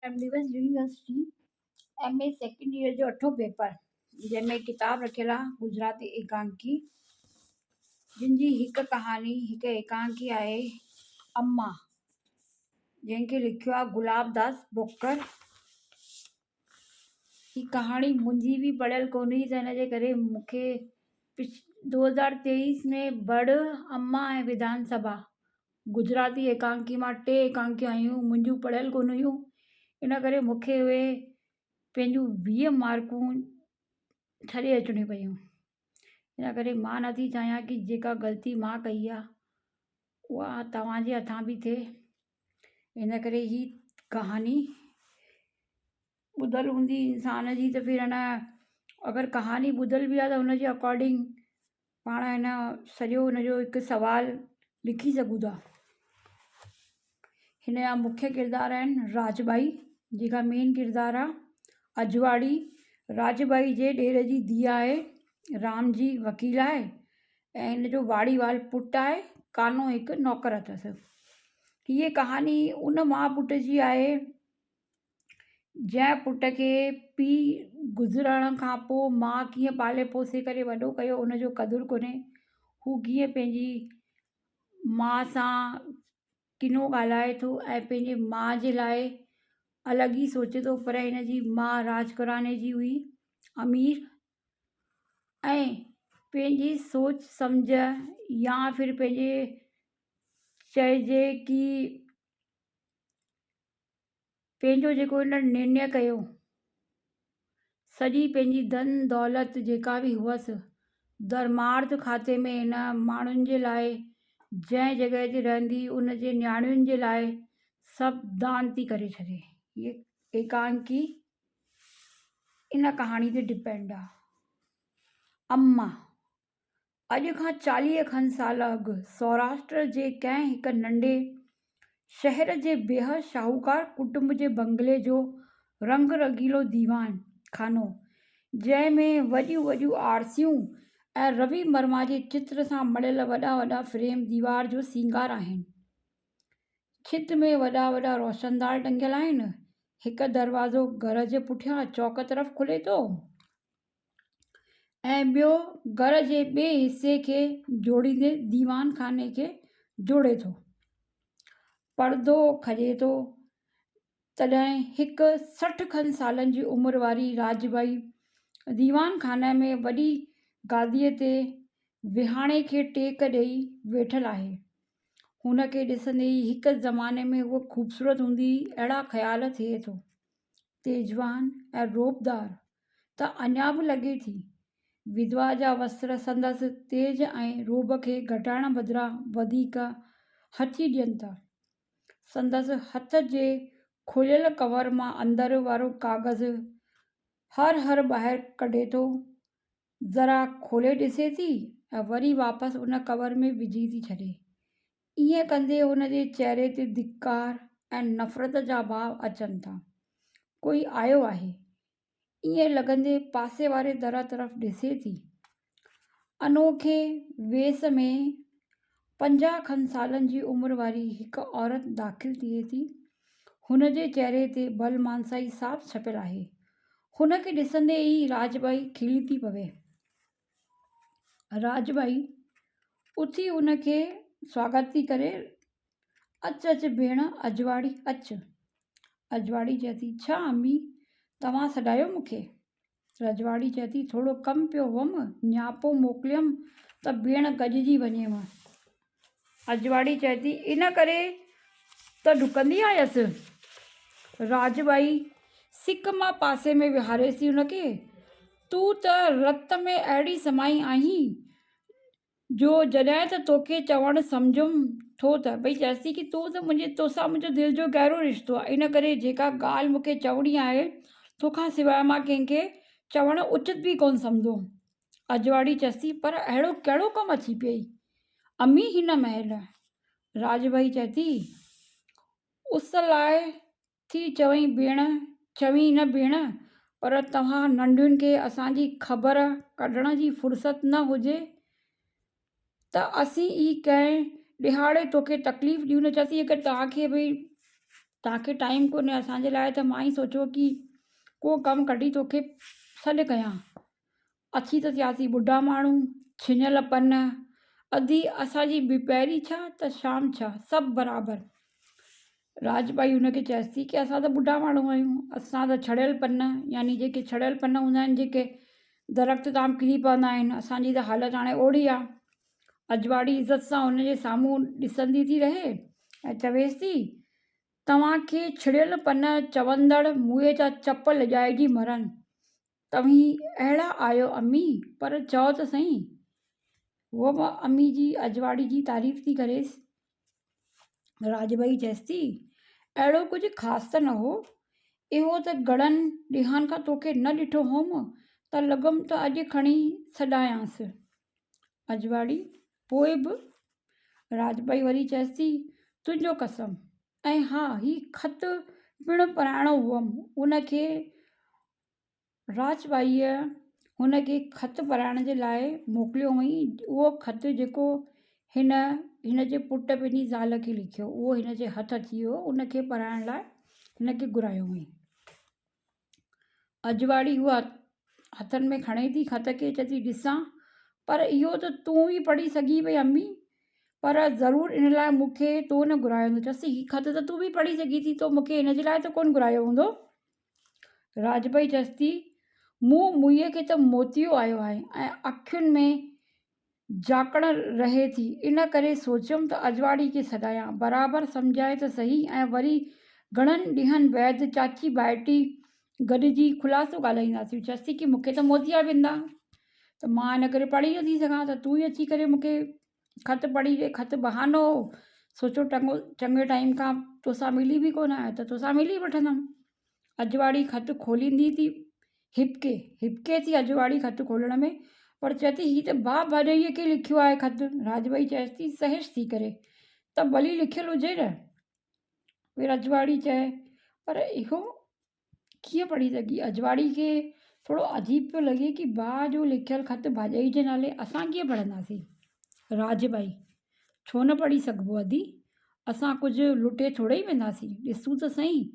M D university M A second year جو اٺون paper جنهن ۾ ڪتاب رکيل آهي گجراتي ايڪانڪي جن جي هڪ ڪهاڻي هڪ ايڪانڪي آهي اما جنهن کي لکيو آهي گلاب داس بوڪر هي ڪهاڻي منهنجي به پڙهيل ڪونه هئي ته هن جي ڪري مون کي 2023 ۾ بڙ اما ۽ وڌان سڀا گجراتي ايڪانڪي مان ٽي ايڪانڪيون آيون منهنجون پڙهيل ڪونه هيون ان ڪري مون کي اهي پنهنجون 20 مارڪون ڇڏي اچڻيون پيون ان ڪري مان نٿي چاهيان ڪه جيڪا غلطي مان ڪئي آهي اها توهان جي هٿان به ٿئي ان ڪري هي ڪهاڻي ٻڌل هوندي انسان جي ته ڦر ان اگر ڪهاڻي ٻڌل به آهي ته ان جي اڪارڊنگ پاڻ هن سڄو هن جو هڪ سوال لکي سگهون ٿا. هن جا مکيه ڪردار آهن راج ٻائي جيڪا مين ڪردار آهي اجواڙي راج ٻائي جي ڏير جي ڌيءَ آهي رام جي وڪيل آهي ۽ هن جو واڙيوال پٽ آهي ڪانو هڪ نوڪر اٿس. هيءَ ڪهاڻي ان ماءُ پٽ جي آهي جنهن پٽ کي پيءُ گذرڻ کان پوءِ ماءُ ڪيئن پالي پوسي ڪري وڏو ڪيو ان جو قدر ڪونهي هو ڪيئن پنهنجي ماءُ سان ڪنو ڳالهائي ٿو ۽ پنهنجي ماءُ جي لاءِ الڳ ئي سوچي ٿو پر هن جي ماءُ راج گهراڻي جي هئي امير ۽ پنهنجي سوچ سمجهه يا ڦر پنهنجي چئجي ڪه پنهنجو جيڪو هن نرڻي ڪيو، سڄي پنهنجي ڌن دولت جيڪا به هئس، ڌرمارٿ کاتي ۾ هن ماڻهن جي لاء جنهن جڳهه تي رهندي ان جي نياڻين جي لاء سڀ دان ٿي ڪري ڇڏي. هيء ايڪانڪي ان ڪهاڻي تي ڊپينڊ آهي. اما. اڄ کان 40 کن سال اڳ سوراشٽر جي ڪنهن هڪ ننڍي شهر جي بيحد شاهوڪار ڪٽنب جي بنگلي جو رنگ رنگيلو ديوان خانو، جنهن ۾ وڏيون وڏيون آرسيون ۽ روي مرما جي چتر سان مڙهيل وڏا وڏا فريم ديوار جو سينگار آهن. ڇت ۾ وڏا وڏا روشندان ٽنگيل آهن. هڪ دروازو گهر جي پٺيان چوڪ طرف کلي ٿو. ۽ ٻيو گهر جي ٻئي حصي کي جوڙيندي ديوان خاني کي جوڙي ٿو. پردو کڄي ٿو تڏهن هڪ 60 کن سالن جي عمر واري راج ٻائي ديوان خاني ۾ وڏي گاديء تي وهاڻي کي ٽيڪ ڏيئي ويٺل آهي. هن کي ڏسندي ئي هڪ زماني ۾ هوء خوبصورت هوندي هئي اهڙا خيال ٿئي ٿو. تيجوان ۽ رعبدار ته اڃا به لڳي ٿي. وڌوا جا وستر سندس تيج ۽ رعب کي گهٽائڻ بدران وڌيڪ هٿي ڏين ٿا. سندس هٿ جي کليل ڪور مان اندر وارو ڪاغذ هر هر ٻاهر ڪڍي ٿو. ذرا کولي ڏسي ٿي ۽ وري واپس ان ڪور ۾ وجهي ٿي ڇڏي. ائين ڪندي هن جي چهري تي ڌڪار ۽ نفرت جا ڀاو اچن ٿا. ڪوئي آيو آهي. ائين لڳندي پاسي واري در طرف ڏسي ٿي. انوکي ويس ۾ 50 کن سالن جي عمر واري هڪ عورت داخل ٿئي ٿي. هن جي چهري تي ڀل مانسائي صاف ڇپيل آهي. هن کي ڏسندي ئي راج ٻائي کلي ٿي پوي. راج ٻائي اٿي ان کي سواگت ٿي ڪري، اچ اچ ڀيڻ اجواڙي اچ. اجواڙي چئي ٿي، ڇا امي توهان سڏايو مون کي؟ رجواڙي چئي ٿي، ٿورو ڪم پيو هئم، نياپو موڪليم ته ڀيڻ گڏجي وڃيم. اجواڙي چئي ٿي، ان ڪري ته ڊڪندي آيس. راج ٻائي سڪ مان پاسي ۾ ويهاريس ٿي ان کي، تون ته رت ۾ اهڙي سمائي آهين، جو جڏهن ته توکي چوڻ سمجهيم ٿو ته ڀئي چئيس ٿي ڪي تون ته منهنجي توسان منهنجو دل جو گهرو رشتو آهي، ان ڪري جيڪا ڳالهه مون کي چوڻي آهي، توکان سواء مان ڪنهن کي چوڻ اچت به ڪونه سمجهندو. اجواڙي چيس ٿي، پر اهڙو ڪهڙو ڪم اچي پيئي امي هن مهل؟ راڄ ٻائي چئي ٿي، اس لاء ٿي چوين ڀيڻ، چوين نه ڀيڻ، پر توهان ننڍين کي اسان جي خبر ڪڍڻ جي فرصت نه هجي ته اسين ئي ڪنهن ڏهاڙي توکي تڪليف ڏيون نه. چيس ٿي، اگر توهان کي ڀئي. توهان کي ٽائيم ڪونهي اسان جي لاء ته مان ئي سوچيو ڪي ڪو ڪم ڪڍي توکي سڏ ڪيان. اٿي ته ٿياسين ٻڍا ماڻهو، ڇنيل پن، ادي اسان جي ٻپهري ڇا ته شام ڇا، سڀ برابر. راج ٻائي هن کي چيس ٿي ڪي اسان ته ٻڍا ماڻهو آهيون، اسان ته ڇڙيل پن يعني جيڪي ڇڙيل پن هوندا آهن جيڪي درخت تان ڪري پوندا آهن، اسان جي ته حالت هاڻي اوڙي آهي. اجواڙي عزت سان هن جي سامهون ڏسندي ٿي رهي ۽ چويس ٿي، توهان کي ڇڙيل پن چوندڙ موئي جا چپ لڄائجي مرن. توهين اهڙا آهيو امي، پر چئو ته سهين. هوء به امي جي اجواڙي جي تعريف ٿي ڪريس. راڄ ٻائي چيس ٿي، اهڙو ڪجهه خاص ته نه هو. اهو ته گهڻن ڏينهن کان توکي نه ڏٺو هوم ته لڳم ته اڄ کڻي سڏايانس. اجواڙي، پوء به؟ راڄ ٻائي وري چيس ٿي، تنهنجو قسم. ۽ ها هي خط پڻ پرائڻو هئم. ان کي راج ٻائيء هن کي خط پرائڻ جي لاء موڪليو هئائين. اهو خط جيڪو هن هن جي پٽ پنهنجي زال کي لکيو، اهو هن جي هٿ اچي ويو. ان کي پرائڻ لاء هن کي گهرايو هئائين. اجواڙي اها هٿن ۾ کڻي ٿي خط کي چئي ٿي ڏسان پر اهو ته تون ئي پڙهي سگهين پئي امي پر ضرور ان لاء مون کي تو نه گهرايو هوندو چيس هي خط ته تون به پڙهي سگهين ٿي تو مون کي ان جي لاء ته ڪونه گهرايو هوندو راج ڀائي چيس ٿي مون موئي کي ته موتيو آيو آهي ۽ اکين ۾ جاکڙ رهي ٿي، ان ڪري سوچيم ته اجواڙي کي سڏايان، برابر سمجهائي ته سهي ۽ وري گهڻن ڏينهن بعد چاچي ڀائٽي گڏجي خلاصو ڳالهائينداسين. چيس ٿي ڪي مون کي ته موتيا ويندا ته مان ان ڪري پڙهي نٿي سگهان ته تون ئي اچي ڪري مون کي خط پڙهي ڏي. خط بهانو هو، سوچيو ٽنگو چڱي ٽائيم کان توسان ملي به ڪونه آهيان ته توسان ملي وٺندم. اجواڙي خط کوليندي ٿي هٻڪي، هٻڪي ٿي اجواڙي خط کولڻ ۾ پر چئي ٿي هي ته ڀاء ڀاڄائيء کي لکيو آهي خط. راڄ ٻائي چيس ٿي سهش ٿي ڪري ته ڀلي لکيل هجي نه. پوء اجواڙي چئي پر اهو ڪيئن پڙهي سگهي. اجواڙي کي ٿورو عجيب پيو لڳي ڪي ڀاء جو لکيل خط ڀاڄائي جي نالي اسان ڪيئن پڙهنداسين. راڄ ٻائي ڇو نه پڙهي سگهبو ادي، اسان ڪجهه لٽي ٿورئي وينداسين، ڏسون ته سهين،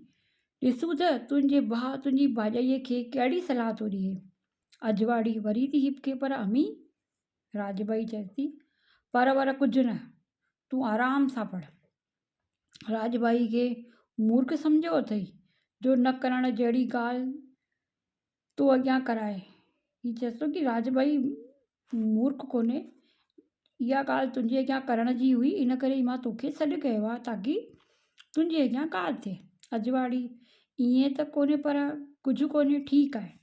ڏسون ته تنهنجي ڀاء تنهنجي ڀاڄائيء کي ڪهڙي صلاح ٿو ڏئي. اجواڙي وري ٿي هٻڪي پر امي؟ راڄ ٻائي چيس ٿي، پر ور ڪجهه نه، تون آرام سان پڙهه. راڄ ٻائي کي مورک سمجهيو اٿئي، جو نه ڪرڻ جهڙي ڳالهه تو اڳيان ڪرائي. هي چيس ٿو ڪي راج ڀائي مورک ڪونهي، اها ڳالهه تنهنجي اڳيان ڪرڻ جي هئي ان ڪري ئي مان توکي سڏ ڪيو آهي تاڪي تنهنجي اڳيان ڳالهه ٿئي. اجواڙي، ائين ته ڪونهي پر ڪجهه ڪونهي ٺيڪ آهي.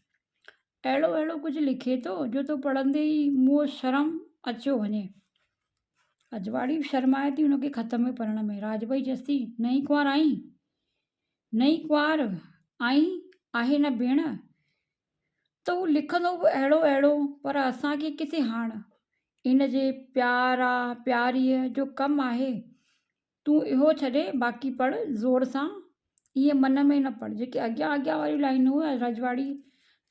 اهڙو اهڙو ڪجهه لکي ٿو جو تو پڙهندي ئي منهن شرم اچيو وڃي. اجواڙي به شرمائي ٿي هن کي خط ۾ پڙهڻ ۾. راج ڀائي چيس ٿي، نئين ڪنوار آهين؟ نئين ڪنوار آئين آهي نه ڀيڻ؟ ته هو لکندو به اهڙو اهڙو پر اسان کي ڪٿي هاڻ ان جي پيارا پياريء جو ڪم آهي. تون اهو ڇڏي باقي پڙهه زور سان ائين من ۾ نه پڙهه. جيڪي اڳيان اڳيان واريون لائينون هيون رجواڙي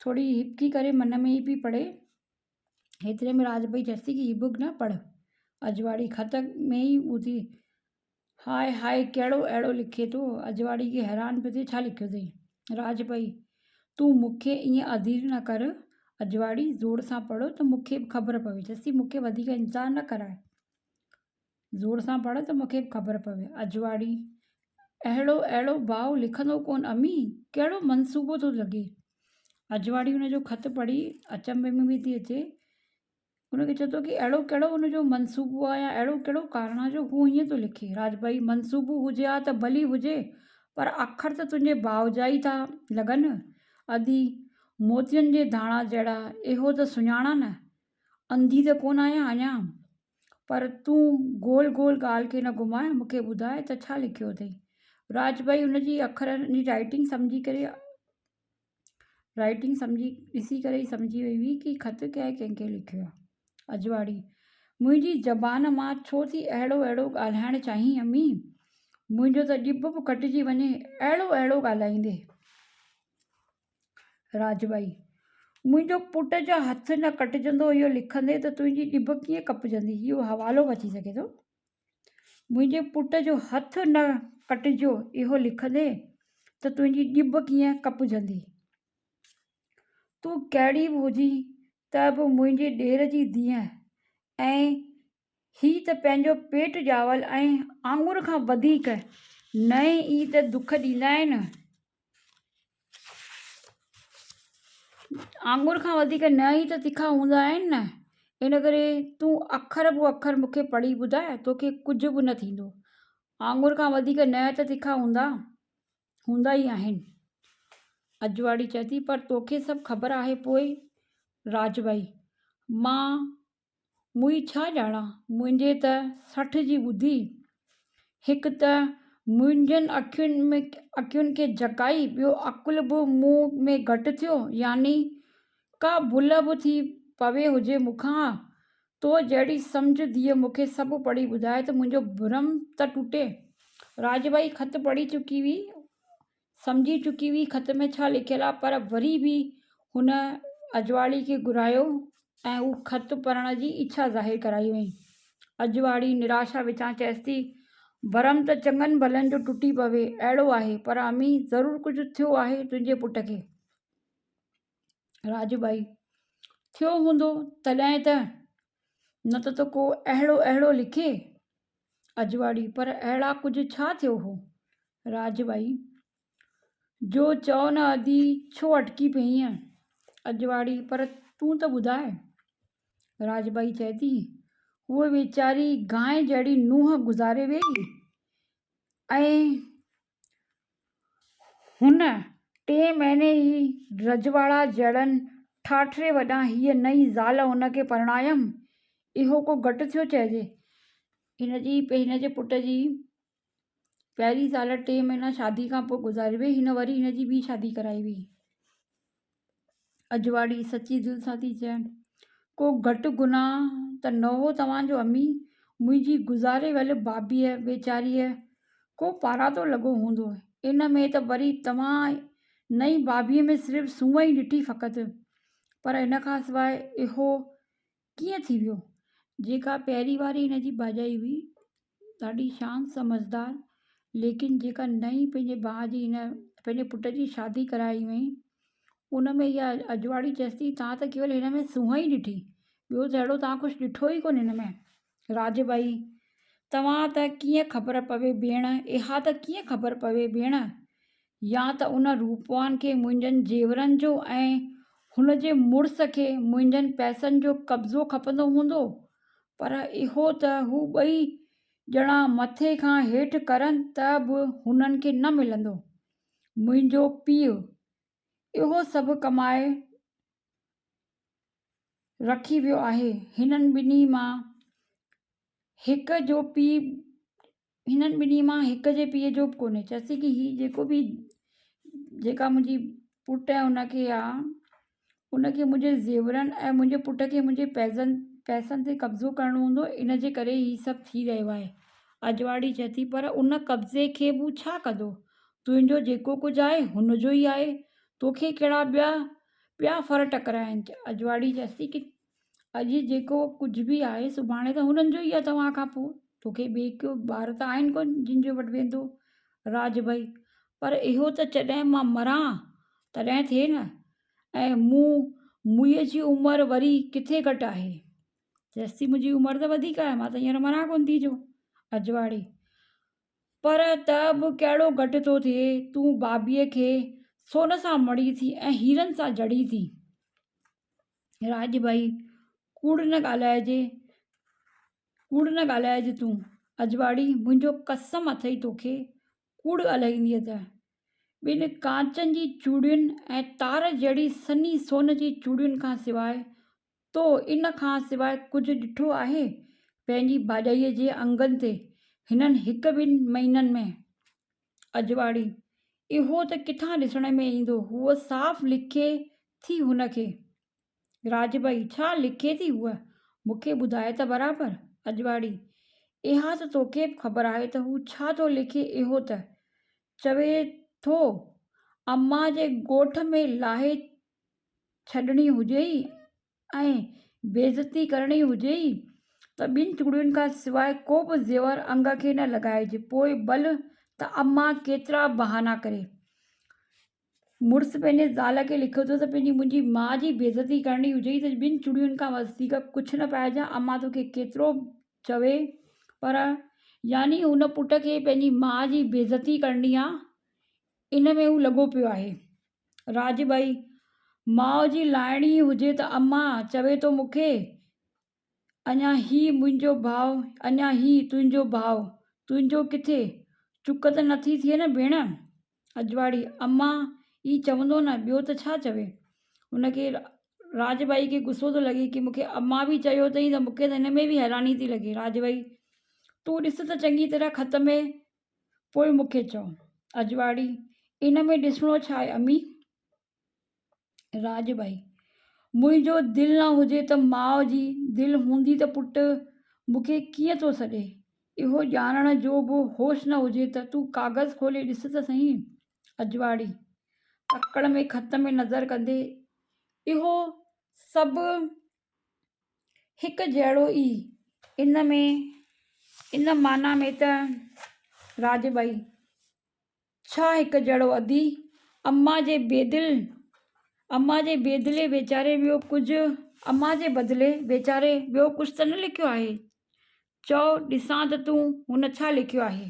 ٿوري هٻڪي ڪري من ۾ ئي پئي پڙهي. هيتري ۾ راڄ ڀئي چيس ٿي ڪي اي بڪ نه پڙهه. اجواڙي خط ۾ ئي ٻڌي هاء هاء ڪهڙو اهڙو لکي ٿو؟ اجواڙي کي حيران پيو ٿئي ڇا لکيو اٿئي؟ راڄ ڀئي، تون مون کي ائين اڌير نه ڪر. اجواڙي، زور سان پڙهو ته مون کي به خبر پوي. جسي، مون کي وڌيڪ انتظار نه ڪراء. زور سان پڙهه ته مون کي به خبر پوي. اجواڙي، اهڙو اهڙو ڀاء لکندو ڪونه امي، ڪهڙو منصوبو ٿو لڳي. اجواڙي ان جو خط پڙهي اچنڀي ۾ به ٿي اچي. هن کي چئي ٿو ڪي اهڙو ڪهڙو هن جو منصوبو آهي يا اهڙو ڪهڙو ڪارڻ آهي جو هو ائين ٿو لکي. راج ڀائي، منصوبو هجي ها ته ڀلي هجي پر اکر ته تنهنجي ڀاء جا ئي ٿا لڳن. ادي، موتين جي ڌاڻا جهڙا اهو ته سڃاڻان نه. انڌي ته ڪونه آهيان اڃا. پر تون گول گول ڳالهه کي نه گهماء، مون کي ٻڌاء ته ڇا لکيو اٿئي. راج ڀائي هن جي اکرن جي رائيٽنگ سمجهي ڪري رائيٽنگ سمجهي ڏسي ڪري ئي سمجهي وئي هئي ڪي خط ڪنهن ڪنهن کي لکيو آهي. اجواڙي، منهنجي زبان مان ڇو ٿي اهڙو اهڙو ڳالهائڻ چاهين امي؟ منهنجو ته ڄڀ به ڪٽجي وڃي اهڙو اهڙو ڳالهائيندي. راجٻائي، منهنجو پٽ جا هٿ نه ڪٽجندو اهو لکندي ته تنهنجي ڄڀ ڪيئن ڪپجندي؟ اهو حوالو به اچي سگهي ٿو. منهنجي پٽ جو هٿ نه ڪٽجيو اهو لکندي ته تنهنجي ڄڀ ڪيئن ڪپجندي. تون ڪهڙي به هجين ته به منهنجي ڏير جي ڌيء ۽ هي ته پنهنجو پيٽ ڄاول ۽ آڱر کان وڌيڪ ننهن ئي ته دک ڏيندا آهن. آڱر کان وڌيڪ نه ئي ته تکا هوندا آهن نه، ان ڪري تون اکر به اکر مون کي پڙهي ٻڌاء توکي ڪجهه به نه ٿيندو. آڱر کان وڌيڪ نه ته تکا هوندا هوندا ئي آهن. اجواڙي چئي ٿي پر توکي سڀ خبر آهي پوء راج ڀائي مان موئي ڇا ڄاڻان، منهنجي ته 60 جي ٻڌي. هڪ ته منهنجن اکين ۾ اکين کي جهڪائي، ٻيو عقل به مون ۾ گهٽ ٿيو، يعني ڪا ڀل به ٿي پوي هجي مون کان. تو جهڙي سمجهه ڌيء مون کي سڀ پڙهي ٻڌاء ته منهنجو ڀرم ته ٽوٽي. راڄ ٻائي خط پڙهي چڪي هئي. سمجهي چڪي هئي خط ۾ ڇا لکيل آهي پر وري به هن اجواڙي کي گهرايو ۽ هو خط پڙهڻ جي اڇا ظاهر ڪرائي وئي. اجواڙي نراشا وچان چيس ٿي، ڀرم ته چڱن ڀلن جو ٽٽي پوي اهڙو آهي پر امي ضرور ڪجهه ٿيو آهي تنهنجي پٽ کي. راڄ ٻائي، ٿيو هوندو تڏهن ته، نه ته ته ڪو اهڙو اهڙو لکي. اجواڙي، پر اهڙا ڪجهه ڇا ٿيو هو؟ راڄ ٻائي، جو چئو نه ادي ڇو اٽڪي پئينء؟ اجواڙي، پر تون ته ٻڌاء. راڄ ٻائي چئي ٿي، هوء ويچاري گانء جهڙي نونهن گذاري ويئي ۽ هن ٽئين مهيني ئي رجواڙا جهڙن ٺاٺري وڏان هيء نئين زال هن کي پرڻايم، اهو ڪو گهٽ ٿيو چئجي؟ هن جي هن جي پٽ جي پهرين زال ٽي مهينا شادي کان پوء گذاري وئي، هن وري هن جي ٻي شادي ڪرائي وئي. اجواڙي سچي دل سان ٿي چئي، ڪو گهٽ گناهه ته نه هو توهان جو امي، منهنجي گذاري ويل ڀاڀيء ويچاريء ڪو پاراتو لڳو هوندو، ان ۾ ته وري توهان نئين ڀاڀيء ۾ صرف سونهن ئي ڏٺي فقط، پر ان کان سواء اهو ڪيئن ٿي ويو؟ جيڪا پهرين واري هن جي ڀاڄائي هئي، ڏاڍي شانت سمجهدار، ليڪن جيڪا نئين پنهنجي ڀاء جي هن پنهنجي پٽ جي شادي ڪرائي هئائين، ان ۾ اها اجواڙي چيس ٿي، توهان ته ڪيول هن ۾ سونهن ئي ڏٺي، ٻيو ته اهڙو توهان ڪجهه ڏٺو ئي ڪونه هن ۾. راڄ ٻائي، توهان ته ڪيئن خبر پوي ڀيڻ، اها ته ڪيئن خبر پوي ڀيڻ، يا ته ان روپوان کي منهنجن زيورن جو ۽ هن جي مڙس کي منهنجن پئسن جو قبضو کپندو هوندو، پر اهو ته هو ٻئي ڄڻا مٿي کان هيٺ ڪرن ته به هنن کي نه ملندو. منهنجو پيء اهو سڀ ڪمائي رکي ويو آهي. هنن ٻنهي مان هڪ جو پيء هنن ٻنهي مان هڪ جي پيء جو به ڪونهي. چيس ٿي ڪي هي جيڪو به جيڪا منهنجي پٽ ۽ ان کي آ ان کي منهنجي زيورن ۽ منهنجي پٽ کي منهنجي پئسن پئسن تي قبضو ڪرڻو هوندو ان جي ڪري هي سڀ ٿي رهيو آهي. اجواڙي چئي ٿي پر ان قبضي کي به هو ڇا ڪندو؟ تنهنجو جيڪو ڪجهه آهي هن جو ئي آهي توکي ڪهڙا ٻيا ٻيا ڦر ٽڪرائن. اجواڙي چيس ٿي ڪي اڄ جيڪو ڪجهه به آهي سڀاڻي ته هنن جو ئي آهي توهان کان پوء توکي ٻئي ڪو ٻار ته آهن ڪونه جن جو وٽ ويندو راڄ ڀئي پر اهو ته جڏهن مان مران تڏهن ٿئي نه ۽ مون موئي جي عمر وري ڪٿي گهٽ آهي چيس ٿي منهنجي عمر ته وڌيڪ آهي مان ته هينئر مران ڪونه ٿي جو اجواڙي پر ته به ڪهڙو گهٽ ٿو ٿئي، تون ڀاڀيء کي سون سان مڙهين ٿي ۽ هيرن سان جڙين ٿي. راڄ ڀائي، ڪوڙ نه ڳالهائجي، ڪوڙ نه ڳالهائج تون. اجواڙي، منهنجو قسم اٿئي توکي، ڪوڙ ڳالهائيندينء ته. ٻن ڪانچن جي چوڙين ۽ تار جهڙي سنهي سون جي چوڙين کان سواء تو ان کان سواء ڪجهه ڏٺو آهي؟ پنهنجي ڀاڄائيء جي انگن تي هنن هڪ ٻن مهينن ۾. اجواڙي، اهو ته ڪٿان ڏسڻ ۾ ايندو، هوء صاف لکي ٿي هن کي. راڄ ڀائي، ڇا لکي ٿي هوء؟ مون کي ٻڌاء ته برابر. اجواڙي، اها ته توکي به خبر آهي ته هو ڇا ٿو لکي اهو ته چوي ٿو امان جي ڳوٺ ۾ لاهي ڇڏڻي هجيئي ۽ بيعزتي ڪرڻي هجيئي ته ٻن چوڙين کان سواء ڪو به زيور انگ کي نه لڳائج، پوء ڀل ته امان ڪيترا بهانا ڪري. مڙس پنهنجي زال کي لکيو ٿو ته پنهنجي منهنجي ماء جي بيعزتي ڪرڻي هجئي ته ٻن چوڙين کان وڌيڪ ڪجهه نه پائجان، امان توکي ڪيترو چوي پر يعني هن پٽ کي پنهنجي ماء جي بيعزتي ڪرڻي آ ان ۾ هو لڳو پيو آهي. راڄ ٻائي، ماء جي لائڻي هجي ته امان چوي ٿو مون کي اڃا هي منهنجو ڀاء، اڃا هي تنهنجو ڀاء، تنهنجو ڪٿي؟ چڪ ته نٿي ٿئي نه ڀيڻ؟ اجواڙي، امان ئي چوندو نه، ٻيو ته ڇا چوي؟ هن کي راڄ ٻائي کي غصو ٿو لڳي ڪي مون کي امان به چيو اٿئي ته مون کي ته هن ۾ به حيراني ٿي لڳي. راڄ ٻائي، تون ڏس ته چڱي طرح خط ۾ پوء مون کي چئو. اجواڙي، ان ۾ ڏسڻو ڇا آهي امي؟ راڄ ڀائي، منهنجو دل نه هجي ته ماء جي دل هوندي ته پٽ مون کي ڪيئن ٿو سڏي، اهو ڄاڻڻ جو به هوش نه هجي ته تون ڪاغذ کولي ڏس ته سهين. اجواڙي، تڪڙ ۾ خط ۾ نظر ڪندي، اهو سڀ هڪ جهڙو ئي ان ۾ ان معنيٰ ۾ ته راڄ ڀائي، ڇا هڪ جهڙو ادي، امان جي بيدل، امان جي بيدلي ويچاري ٻيو ڪجهه، امان جي بدلي ويچاري ٻيو ڪجهه ته نه لکيو آهي؟ چئو ڏسان ته تون هن ڇا لکيو آهي؟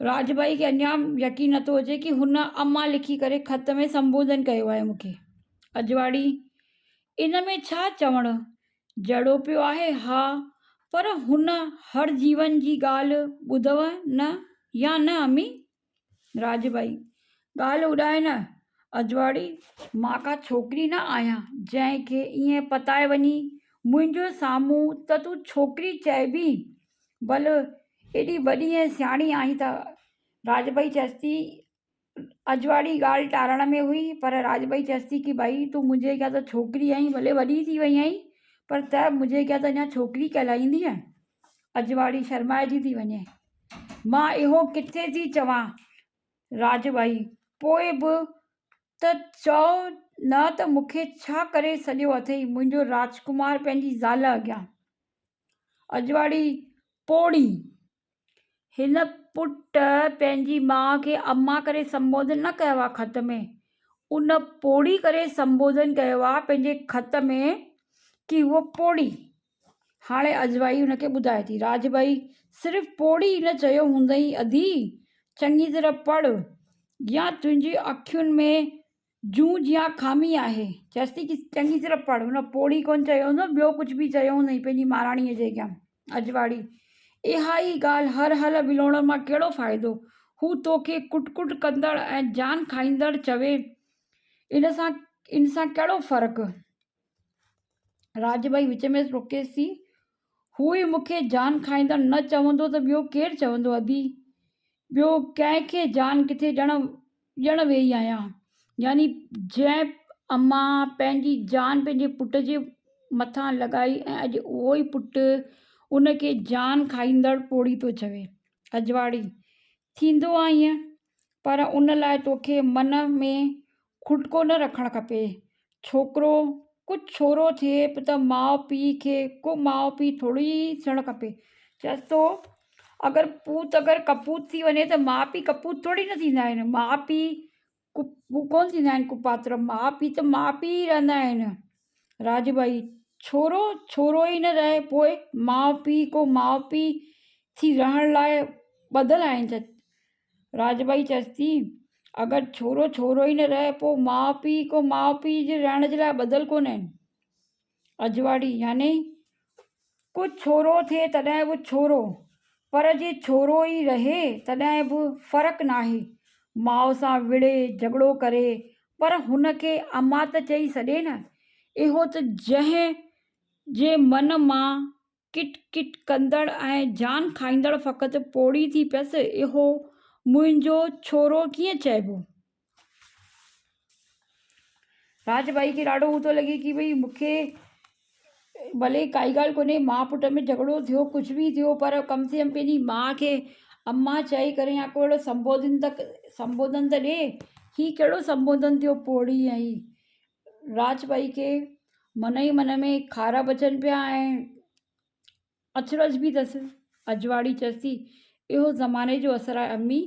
راڄ ڀائي کي اڃا يقين نٿو اچي ڪي هن امان لکي ڪري خط ۾ سنبوڌن ڪيو آهي مون کي. اجواڙي، ان ۾ ڇا چوڻ جهڙو پيو آهي؟ ها، پر هن هر جيون جي ڳالهه ٻڌو نه يا نه امي؟ راڄ ڀائي، ڳالهه اڏائي نه اجواڙي، مان ڪا ڇوڪري نه آهيان جنهن کي ائين پتائي وڃي منهنجو سامهون ته تون ڇوڪري چئبين، ڀل ايڏي وڏي ۽ سياڻي آهين ته راڄ ڀائي چيس ٿي اجواڙي ڳالهه ٽارڻ ۾ هئي پر راڄٻائي چيس ٿي ڪي ڀائي تون منهنجي اڳيان ته ڇوڪري آهين ڀلي وڏي ٿي وئي آهين پر ته منهنجي اڳيان ته اڃا ڇوڪري ڪهلائيندينء اجواڙي شرمائجي ٿي وڃي مان اهو ڪٿي ٿي چوان راڄٻائي پوء به ته چئو نه ته مون کي ڇا ڪري سڏيو اٿئي منهنجو راجڪمار پنهنجي زال اڳيان اجواڙي پوڙهي هن پٽ پنهنجي ماء کي اما ڪري سنبوڌن نه ڪيو آهي خط ۾، ان پوڙهي ڪري سنبوڌن ڪيو آهي پنهنجي خط ۾ ڪي هوء پوڙهي. هاڻي اجوائي هن کي ٻڌائي ٿي، راڄ ڀائي صرف پوڙهي نه چيو هوندئي ادي، چڱي طرح پڙهه يا تنهنجي اکين ۾ جون جيان خامي آهي. چيس ٿي ڪي چڱي طرح پڙهه. هن پوڙهي ڪونه چيو هوندو، ٻيو ڪجهه به چيو هوندئين پنهنجي مهاراڻيء جي اڳيان. اجواڙي، اها ئي ڳالهه هر هل ولوڙڻ مان ڪهڙو فائدو؟ هو توکي ڪٽ ڪٽ ڪندڙ ۽ جان کائيندڙ چوي، ان سان ان سان ڪهڙو فرق؟ راڄ ٻائي وچ ۾ روڪيس ٿي، هو ئي مون کي جان کائيندڙ نه چوندو ته ٻيو ڪير چوندو ادي؟ ٻيو ڪنهن کي جان ڪٿي ڏيڻ ڏيڻ ويئي آهيان. يعني جنهن امان پنهنجي جان پنهنجي پٽ جي مٿان لڳائي ۽ اڄ اهو ئي پٽ ان کي جان کائيندڙ پوڙهي ٿو چوي. اجواڙي، ٿيندو آ ائين، پر ان لاء توکي من ۾ کٽڪو نه رکڻ کپي. ڇوڪرو ڪو ڇورو ٿئي ته ماء پيء کي ڪو ماء پيء ٿوري ئي ٿيڻ کپي. چيس ٿو اگر پوت اگر ڪپوت ٿي وڃي ته ماء پيء ڪپوت ٿوري نه ٿيندا آهن. ماء پيء هو ڪونه ٿيندا آهن ڪپاتر. ماء پيء ته ماء پيء ئي رهندا آهن. راڄ ڀائي ڇورو ڇورو ئي نه رهي پوء ماء پيء ڪو ماء پيء ٿي رهڻ لاء ٻڌل آهن ڇا؟ راڄ ٻائي چيس ٿي، اگر ڇورو ڇورو ئي نه رهي پوء ماء پيء ڪو ماء پيء جي رهڻ جي لاء ٻڌل ڪونهن. اجواڙي يعني ڪو ڇورو ٿئي تڏهن به ڇورو، پر جي ڇورو ئي رهي تڏهن به فرق ناهي. ماء سان وڙهي جهڳڙو ڪري پر هن کي امان ته چئي سڏي نه. اهو ته جنهن جي من مان ڪٽ ڪٽ ڪندڙ ۽ جان کائيندڙ فقط پوڙهي ٿي پيس، اهو منهنجو ڇورو ڪيئن چئبو؟ راڄ ڀائي کي ڏاڍو هو ٿو لڳي ڪي ڀئي مون کي ڀلي ڪائي ڳالهه ڪونهي ماء پٽ ۾ جهڳڙو ٿيو ڪجهه به ٿيو پر ڪم سي ڪم پنهنجي ماء کي امان چئي ڪري يا ڪو اهڙو سنبوڌن ته سنبوڌن ته ڏي، هي ڪهڙو سنبوڌن ٿيو پوڙهي ۽ راڄ ڀائي کي من ئي من ۾ کارا بچن پيا ۽ اچرج به اٿس. اجواڙي چيس ٿي، اهو زماني جو اثر آهي امي،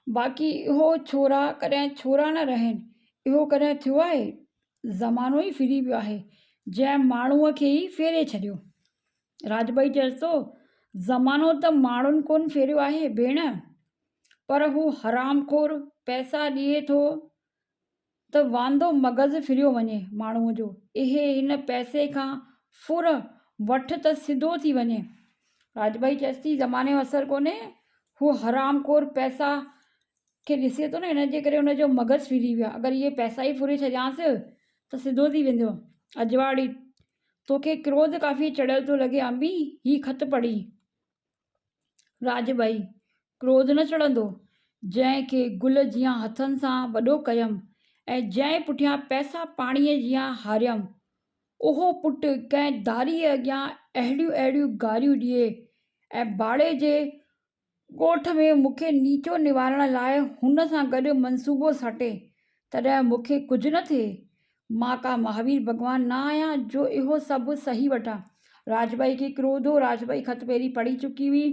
باقي اهو ڇورا ڪڏهن ڇورا نه رهن، اهو ڪڏهن ٿيو آهي؟ زمانو ئي ڦري ويو آهي، جنهن ماڻهوء کي ئي ڦيري ڇڏيو. راڄٻائي چيس ٿو، زمانو ته ماڻهن ڪونه ڦيريو آهي ڀيڻ، پر هو حرامخور پئسا ڏئي ٿو ته واندو مغز ڦريو وڃي ماڻهوء جو. اهي هن پئسي کان ڦر وٺ ته سڌو ٿي وڃي. راڄٻائي چيس ٿي، زماني جو اثر ڪونهي، هو حرامخور پئسا کي ڏسي ٿو نه ان جي ڪري ان جو مغز ڦري ويو آهي. اگر اهي پئسا ئي ڦري ڇڏيانس ته سڌو ٿي ويندو. اجواڙي، توکي ڪروڌ ڪافي چڙهيل ٿو لڳي امي، هي خط پڙهي. راڄ ٻئي، ڪروڌ نه چڙهندو، جنهن کي گل جيان هٿن سان وڏو ڪيم ۽ جنهن پٺيان پئسا پاڻيء جيان هاريم، اهو پٽ ڪنهن ڌاريي اڳيان اهڙيون اهڙيون گاريون ڏئي ۽ ڀاڙي جي ڳوٺ ۾ مون کي نيچو نوارڻ لاء هن سان گڏ منصوبو سٽي، تڏهن مون کي ڪجهه نه ٿئي. مان ڪا مهاوير ڀڳوان نه آهيان جو اهو سڀ سهي وٺان. راجٻائي کي ڪروڌ هو. راجٻائي خط پهرين پڙهي چڪي هئي.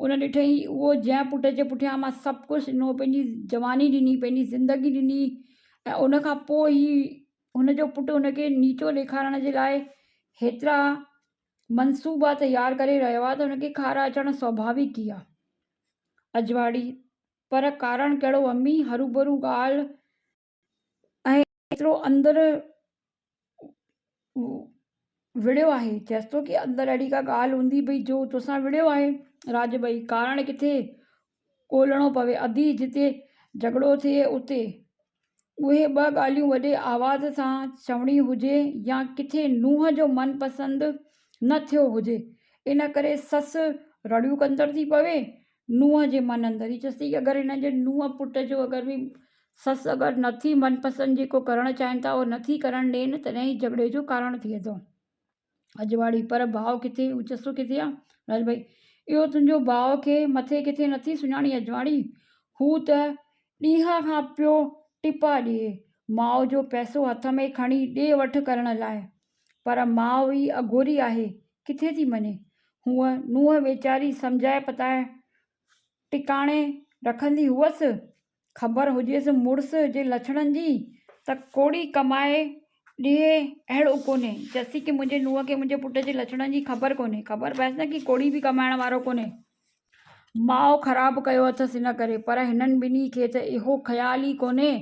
ان ڏٺئي اهو جنهن پٽ جي پٺيان مان سڀ ڪجهه ڏنو، پنهنجي جواني ڏني، پنهنجي زندگي ڏني ۽ ان کان پوء هي هن جو پٽ هن کي نيچو ڏيکارڻ جي لاء هيترا منصوبا تيار ڪري رهيو آهي ته هن کي خار اچڻ سوڀاويڪ ئي آهي. اجواڙي، پر ڪارڻ ڪهڙو امي، هروڀرو ڳالهه ۽ ايترو اندر وڙهيو آهي. چيس ٿو ڪي اندر اهڙي ڪا ڳالهه هوندي ڀئي جو توسان وڙهيو آهي. راڄ ڀئي، ڪارڻ ڪٿي ڳولڻو پوي ادي جتي جهڳڙو ٿئي اتي اهي ٻه ڳالهيون وڏي آواز سان چوڻي هجي يا ڪٿي نونهن جو من پسند نه ٿيو هجي ان ڪري سس رڙيون ڪندڙ ٿي پوي نونهن جي من اندر هي چيس ٿي اگر هن جي نونهن پٽ جو اگر به سس اگر نٿي من پسند جيڪو ڪرڻ چاهين ٿا اهو نٿي ڪرڻ ڏين تڏهن هي جهڳڙي جو ڪارڻ ٿئي ٿو. اجواڙي، پر ڀاء ڪٿي؟ هو چسو ڪٿي آ؟ راڄ ڀائي، اهو تنهنجو ڀاء کي مٿي ڪٿي نٿي سڃاڻي اجواڙي؟ هو ته ڏينهن کان پيو ٽپا ڏئي، ماء جو پئسو هٿ ۾ کڻي ڏي وٺ ڪرڻ لاء. پر ماء ئي اگهوري آهي، ڪٿي ٿي مڃي. هونء نونهن ويچاري سمجهائي پتائي ٽڪاڻي رکندي هئس، خبر هجيس مڙس جي لڇڻن جي ته ڪوڙي ڪمائي ڏئي اهڙو ڪونهي. جسي ڪي منهنجي نونهن کي منهنجي پٽ جي لڇڻن جي خبر ڪونهي. خبر پئيس نه ڪي ڪوڙي به ڪمائڻ وارو ڪونهي. ماء خراب ڪيو اٿس ان ڪري. پر هنن ٻنهي کي ته اهو خيال ئي ڪونهي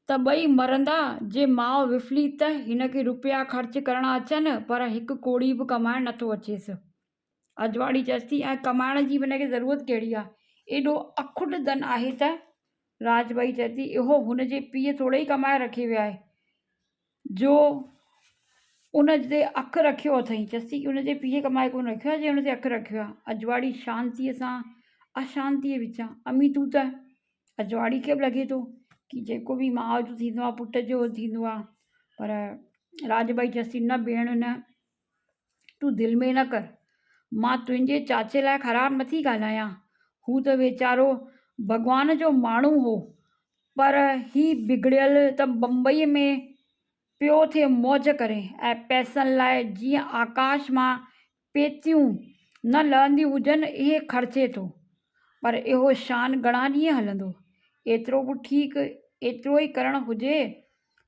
ته ٻئي مرندا. جي ماء وڦلي ته هن کي روپيا خرچ ڪرڻا اچن پر هڪ ڪوڙي به ڪمائڻ نٿو اچيس. اجواڙي چيس ٿي، ۽ ڪمائڻ جي به هن کي ضرورت ڪهڙي آ؟ ايڏو اکٽ ڌن آهي ته؟ راج ٻائي چئي ٿي، اهو هن جي پيء ٿورئي ڪمائي رکي ويو آهي، جو ان تي اک رکيو اٿئين. چيس ٿي، ان جي پيء ڪمائي ڪونه رکيو آهي، جنهن ان تي اک رکيو آهي. اجواڙي شانتيء سان اشانتيء وچان، امي تون ته اجواڙي کي به لڳي ٿو ڪي جيڪو به ماء جو ٿيندو آهي پٽ جو ٿيندو آهي. پر راج ٻائي چيس ٿي، نه ڀيڻ نه. تون دل ۾ نه ڪر. مان تنهنجي چاچي لاء خراب نٿي ڳالهايان. هو ته ويچارو ڀڳوان جو ماڻهو هو. پر هي بگڙيل ته بمبئيء ۾ پيو ٿي موج ڪري ۽ پئسن لاء جيئن آڪاش مان پيتيون نه لهنديون هجن اهي خرچي ٿو. پر اهو شان گهڻا ڏينهن هلندو؟ ايترو به ٺيڪ ايترو ئي ڪرڻ هجي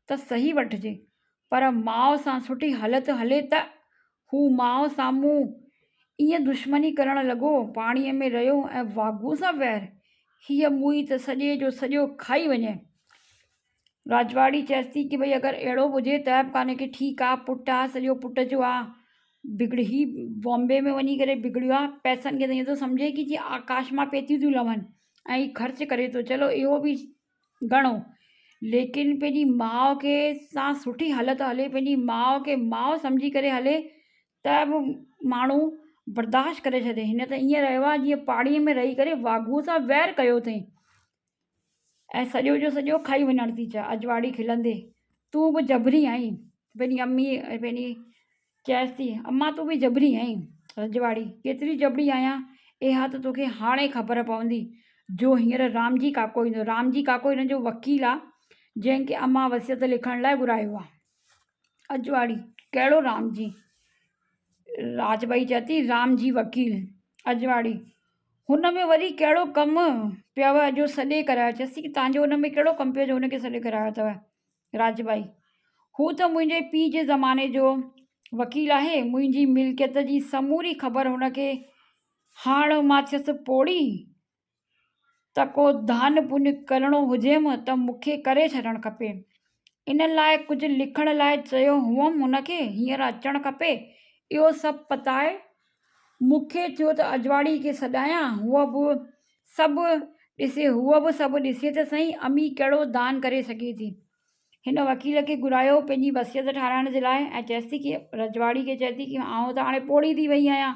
ته سهي وٺجي. پر ماء سان سٺي هلت هلي ته هو ماء سامهون ائين دشمني ڪرڻ لڳو، پاڻيء ۾ رهيو ۽ واڳون سان وير، هيء موئي ته سڄي جو سڄو کائي وڃي. راجواڙي چيس ٿي ڪي ڀئي اگر اهڙو به هجي ته به ڪانهي ڪي ٺيڪ آ پٽ آ سڄو پٽ جو آ بگڙ هي بامبي ۾ وڃي ڪري بگڙيو آ پئسن کي ته ائين ٿو سمجهي ڪي جيئن آڪاش مان پيتيون ٿيون لهن ۽ هي خرچ ڪري ٿو چلو اهو به گهڻو ليڪن پنهنجي ماء کي سان سٺي هلت هلي پنهنجي ماء کي ماء سمجهي ڪري هلي ته به ماڻهو برداشت ڪري ڇڏي هن ته ائين رهيو آهي جيئن پاڙي ۾ رهي ڪري واگهوء سان وير ڪيو اٿئي ۽ سڄو جو سڄو کائي وڃڻ ٿي چاهي اجواڙي کلندي تون به جبري آهين پنهنجي امي پنهنجي چيس ٿي، امان تون به جبري آهين. رجواڙي، ڪيتري جبري آهيان، اها ته توکي هاڻي خبر پوندي، جو هينئر رامجي ڪاڪو ايندو. رامجي ڪاڪو هن جو وڪيل آ، جنهن کي امان وصيت لکڻ لاء گهرايو آ. اجواڙي، ڪهڙو رامجي؟ راجٻائي چئي ٿي، رام جي وڪيل اجواڙي، هن ۾ وري ڪهڙو ڪم پيو جو سڏي ڪرايو؟ چيس ٿي ڪي تان جو ان ۾ ڪهڙو ڪم پيو جو هن کي سڏي ڪرايو اٿو؟ راجٻائي، هو ته منهنجي پيء جي زماني جو وڪيل آهي، منهنجي ملڪيت جي سموري خبر هن کي، هاڻ مان ٿيس پوڙهي ته ڪو دان پڃ ڪرڻو هجيم ته مون کي ڪري ڇڏڻ کپي. ان لاء ڪجهه لکڻ لاء چيو هئم هن کي، هينئر اچڻ کپي. اهو سڀ پتائي مون کي ٿيو ته اجواڙي کي سڏايان، هوء به سڀ ڏسي، هوء به سڀ ڏسي ته سهي، امي ڪهڙو دان ڪري سگهي ٿي. هن وڪيل کي گهرايو پنهنجي وصيت ٺاهرائڻ جي لاء ۽ چيس ٿي ڪي رجواڙي کي چئي ٿي ڪي آئون ته هاڻي پوڙهي ٿي وئي آهيان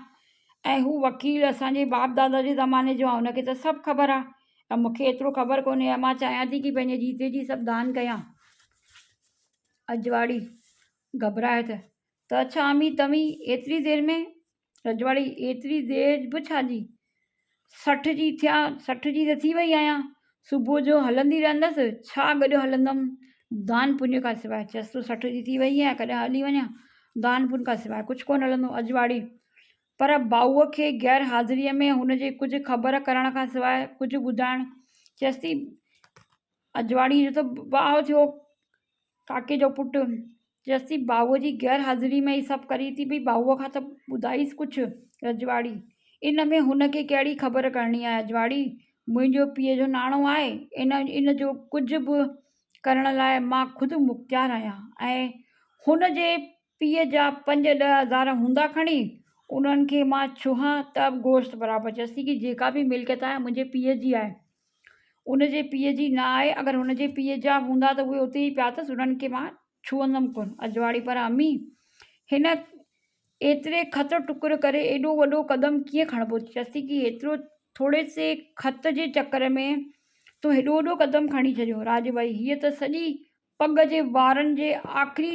۽ هو وڪيل اسان جي باپ دادا جي زماني جو آهي هن کي ته سڀ خبر آهي ۽ مون کي ايترو خبر ڪونهي ۽ مان چاهيان ٿي ڪي پنهنجي جيتي جي سڀ دان ڪيان. اجواڙي گهٻرائي ته ته اڇا امي توهين ايتري دير ۾ رجواڙي ايتري دير به ڇا جي؟ 60 جي ٿيا، 60 جي ته ٿي وئي آهيان. صبح جو هلندي رهندس، ڇا گڏ هلندم دان پڃ کان سواء. چيس تون 60 جي ٿي وئي آهين، ڪڏهن هلي وڃان، دان پڃ کان سواء ڪجهه ڪونه هلندو. اجواڙي پر ڀائوء کي غير حاضريء ۾ هن جي ڪجهه خبر ڪرڻ کان سواء ڪجهه ٻڌائڻ چيس ٿي، اجواڙي جو ته ڀاء ٿيو، ڪاڪي جو پٽ چيس ٿي ڀائوء جي غير حاضري ۾ هي سڀ ڪرين ٿي پئي ڀائوء کان ته ٻڌائيس ڪجهه رجواڙي ان ۾ هن کي ڪهڙي خبر ڪرڻي آهي رجواڙي منهنجو پيء جو ناڻو آهي ان ان جو ڪجهه به ڪرڻ لاء مان خود مختيار آهيان ۽ هن جي پيء جا پنج ڏهه هزار هوندا کڻي انهن کي مان ڇهان ته به گوشت برابر چيس ٿي ڪي جيڪا به ملڪيت آهي منهنجي پيء جي آهي ان جي پيء جي نه آهي، اگر هن جي پيء جا هوندا ته اهي اتي ئي پيا اٿس، انهن کي مان ڇهندم ڪونه. اجواڙي پر امي، هن ايتري خط ٽڪر ڪري ايڏو وڏو قدم ڪيئن کڻبو؟ چيس ٿي ڪي ايترو ٿوري سي خط جي چڪر ۾ تو هيڏو وڏو قدم کڻي ڇڏيو. راڄ ڀائي، هيء ته سڄي پڳ جي وارن جي آخري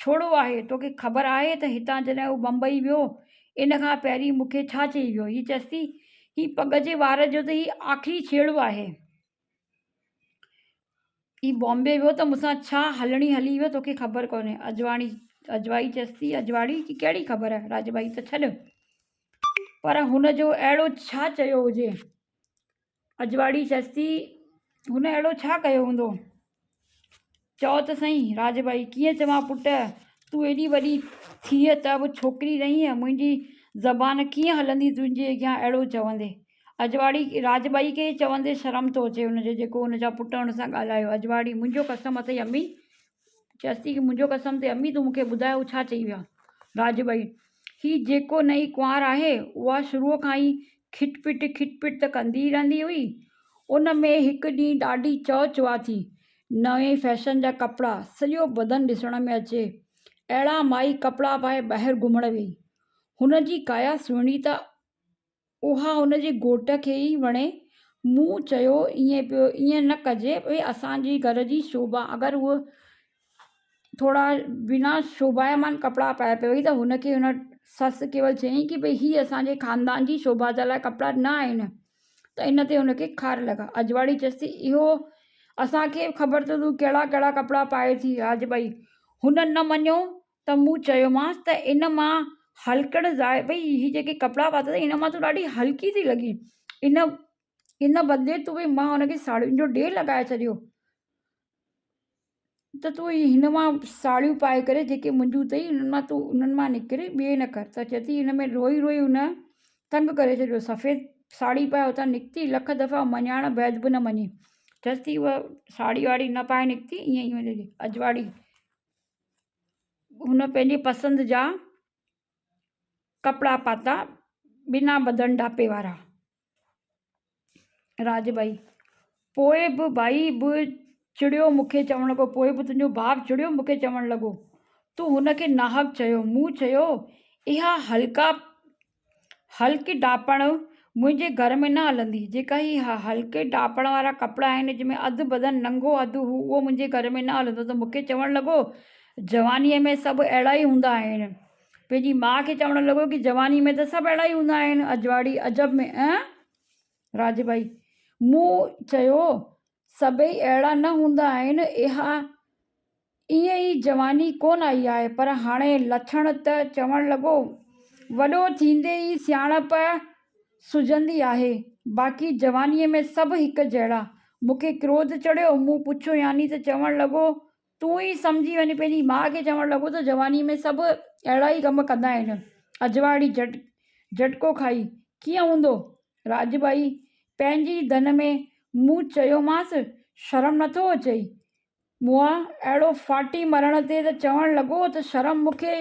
ڇوڙو آهي، توکي خبر آهي ته هتان جڏهن هو بمبئي ويو، ان کان پهرين مون کي ڇا چئي ويو؟ هي چيس ٿي، هي پڳ جي وار جو ته هي آخري ڇيڙو آهي. هي بامبي ويو ته مون سان ڇا هلڻي هلي ويو توکي خبر ڪونهي. اجواڻي، اجوائي چيس ٿي، اجواڙي ڪي ڪهڙي خبر؟ راڄ ٻائي ته ڇڏ. پر هن جو اهڙو ڇا چيو هجي؟ اجواڙي چيس ٿي، هن اهڙو ڇا ڪيو هوندو؟ چئو ته سهين، راڄ ڀائي، ڪيئن چوان پٽ، تون ايڏي وڏي ٿيء ته به ڇوڪري رهينء، منهنجي زبان ڪيئن هلندي تنهنجي اڳيان اهڙو چوندي؟ اجواڙي، راڄ ڀائي کي چوندي شرم ٿو اچي هن جي جيڪو هن جا پٽ هن سان ڳالهايو. اجواڙي، منهنجو قسم اٿئي امي، چيس ٿي ڪي منهنجو قسم اٿئي امي تون مون کي ٻڌاء هو ڇا چئي ويا؟ راڄ ڀائي، هي جيڪو نئين ڪنوار آهي اها شروع کان ئي کٽ پٽ کٽ پٽ ته ڪندي ئي رهندي هئي. ان ۾ هڪ ڏينهن ڏاڍي چؤ چوا ٿي. نئين فيشن جا ڪپڙا، سڄو بدن ڏسڻ ۾ اچي، اهڙا مائي ڪپڙا پائي ٻاهر گهمڻ ويئي. هن جي ڪايا سهڻي ته اها هن جي گهوٽ کي ئي وڻي. مون چيو ائين پيو ائين نه ڪجي ڀئي اسان جي گهر جي شوڀا اگر هوء ٿورا بنا شوڀايمان ڪپڙا پائي پئي وئي ته هن کي هن سس ڪيول چيائين ڪي ڀئي هي اسان جي خاندان جي شوڀا جي لاء ڪپڙا نه آهن ته ان تي هن کي خار لڳا. اجواڙي چيس ٿي اهو اسان کي خبر ته تون ڪهڙا ڪهڙا ڪپڙا پائي ٿي راڄ ٻائي هن نه مڃيو ته مون چيومانس ته ان مان هلڪڙ ظاهر ڀئي هي جيڪي ڪپڙا پاتا اٿئي ان مان تون ڏاڍي هلڪي ٿي لڳين ان ان بدلي تون ڀئي مان هن کي ساڙهين جو ڍير لڳائي ڇڏيو ته تون هن مان ساڙهيون پائي ڪري جيڪي منهنجون اٿئي انهن مان تون انهن مان نڪري ٻئي نه ڪر ته چئي ٿي ان ۾ روئي روئي هن تنگ ڪري ڇڏيو سفيد ساڙهي پائي اتان نڪتي لک دفعا مڃائڻ بعد به نه مڃي چيس ٿي اها ساڙهي واڙي نه پائي نڪتي ائين ئي اجواڙي هن پنهنجي پسند جا ڪپڙا پاتا بنا بدن ڍاپي وارا. راڄ ڀائي، پوء به ڀائي به چڙيو مون کي چوڻ لڳو، پوء به تنهنجو ڀاء چڙيو مون کي چوڻ لڳو، تون هن کي ناحق چيو. مون چيو، اها هلڪا هلڪي ڊاپڻ منهنجي گهر ۾ نه هلندي. جيڪا هي هلڪي ڊاپڻ وارا ڪپڙا آهن، جن ۾ اڌ بدن ننگو اڌ هو، اهو منهنجي گهر ۾ نه هلندو ته مون کي چوڻ لڳو، جوانيء ۾ سڀ اهڙا ئي هوندا آهن. پنهنجي ماء کي چوڻ لڳو ڪي جوانيء ۾ ته سڀ اهڙا ئي هوندا آهن. اجواڙي عجب ۾، ائين؟ راڄ ڀائي، مون چيو، سڀئي اهڙا نه هوندا آهن. اها ائين ئي جواني ڪونه آئي آهي، پر هاڻي لڇڻ ته چوڻ لڳو، وڏو ٿيندي ئي سياڻپ سجهندي آهي، باقي جوانيء ۾ سڀ هڪ جهڙا. مون کي ڪروڌ چڙهيو، مون پڇيو يعني ته چوڻ لڳو، تون ئي سمجهي وڃ پنهنجي ماء کي چوڻ لڳو ته جوانيء ۾ سڀ اهڙا ئي ڪم ڪندا آهن. اجواڙي جهٽڪو کائي، ڪيئن هوندو؟ راڄ ٻائي، پنهنجي ڌن ۾. مون چيومانس، شرم نٿو اچئي؟ مئا، اهڙو ڦاٽي مرڻ تي ته چوڻ لڳو ته شرم مون کي